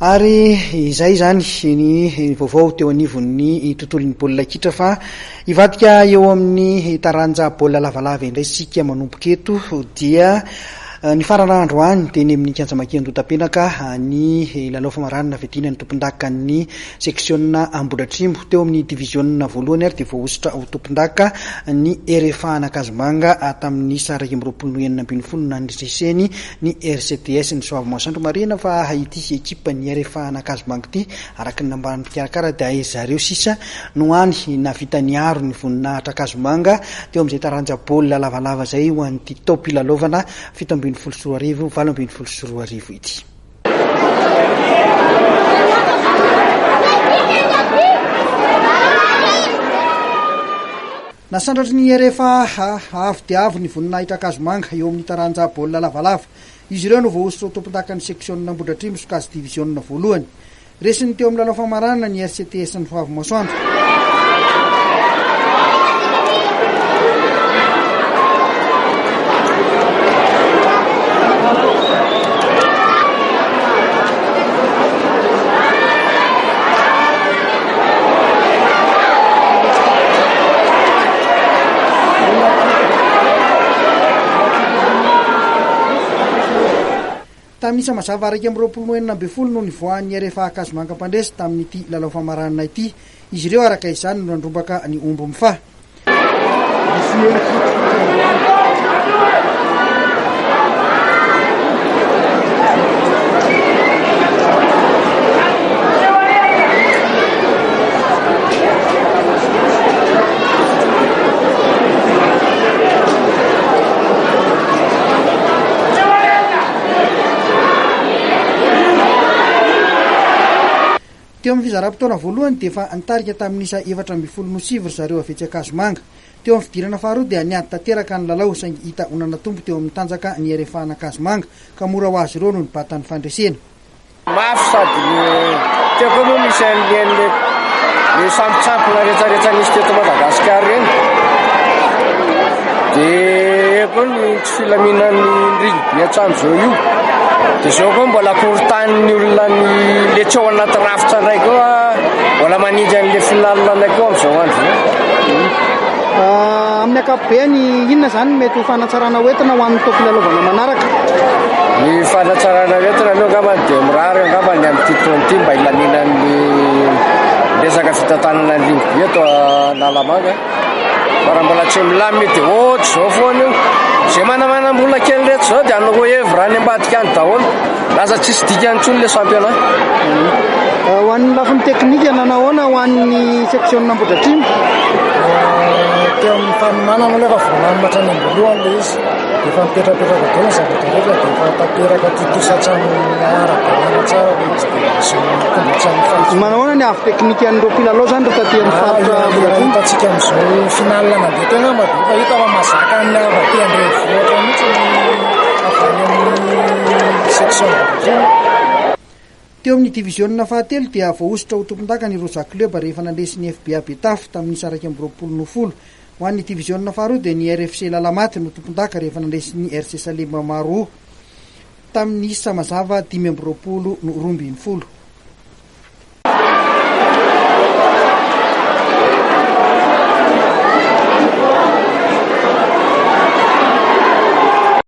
Ary izay izany ny vaovao teo anivon'ny tontolon'ny baolina kitra fa hivadika eo amin'ny taranja baolina lavalava indray isika manomboka eto dia nifarana androany teny amin'ny kianja Maki Andohatapenaka ny lalao famaranana fiadiana ny tompondakan'ny seksiona Ambohidratrimo. Teo amin'ny diviziona voalohany ary dia voahosotra ho tompondaka ny RFA Anakazomanga tamin'ny isa 21 no 16 nandreseny ny RCTS ny Soavimasoandro. Marihina fa ity ekipan'ny RFA Anakazomanga ity, araka ny nambaran'ny mpikarakara dia ry zareo sisa no hany nahavita niaro ny voninahitra Ankazomanga teo amin'izay taranja baolina lavalava izay ho an'ity taom-pilalaovana 2017 2018 ity. Nasandratry ny RFA avo dia avo ny voninahitra Ankazomanga eo amin'ny taranja baolina lavalava. Izy ireo no voahosotra ho tompondakan'ny seksiona Ambohidratrimo sokajy diviziona voalohany. Resiny teo amin'ny lalao famaranana ny RCTS ny Hoavimasoandro. Tamin'ny isa mazava 21 no 16 no nivoahan'ny RFA Ankazomanga mpandresy tamin'ity lalao famaranana ity. Izy ireo araka izany no nandrombaka ny omby mifaha. Teo amin'ny fizaram-potoana voalohany dia efa nitarika tamin'ny isa 14 no sivy ry zareo avy etsy Ankazomanga. Teo amin'ny fidirana faharoa dia niady tanteraka ny lalao saingy hita ho nanatombo teo amin'ny tanjaka ny RFA an'Ankazomanga ka mora ho azy ireo no nibata ny fandresena. Mafy sady teo koa moa misy an'ireny le sampontsampona rehetrarehetra nisy teto Madagasikara ireny. Dia eo koa ny tsy filaminan'ny rugby hatramin'izao io. Dia izao koa mbola korotanin'ny olona ny le tsy ao anaty rafitra indray koa mbola manindry an'le finale indray koa amin'izao andro izao. Amin'ny ankapobeny, inona izany no mety ho fanatsarana hoentina ho an'ny taom-pilalaovana manaraka? Ny fanatsarana hoentina aloha angamba dia mirary angamba ny amin'ity taona ity mba hilaminan'ny resaka fitantanana ny rugby eto Analamanga. Fa raha mbola tsy milamina io dia ohatr'izao foana io. Izay manamanam-bola kely rehetra izao dia hanao oeuvre any ambadika any daholo. Lasa tsisy dikany intsony le championnat. Ho an'ny lafiny teknika nanao ahoana ho an'ny section Ambohidratrimo? Teo amin'ny fanomanana aloha efa voalamina hatrany am-boalohany ilay izy. Efa mipetrapetraka daholo ny zavatra rehetra dia efa tanteraka tontosa hatramin'ny ara-dalàna tsara ilay izy dia azo tonga hatramin'ny fahazoana. Manao ahoana ny avo teknikan'ireo mpilalao izany rehefa taty amin'ny faritra Ambohidratrimo? Hitantsika amin'izao finale nandeha teo angamba dia efa hita fa mahazaka ny avy aty an-drenivohitra mihitsy ny avy any amin'ny section Ambohidratrimo. Teo amin'ny diviziona fahatelo dia voahosotra ho tompondaka ny Roja Club rehefa nandresy ny FBA Betafo tamin'ny isa 21 no folo. Ho an'ny diviziona faharoa dia ny RFC Lalamaty no tompondaka rehefa nandresy ny RC Salema Maroa tamin'ny isa mazava 25 no 12.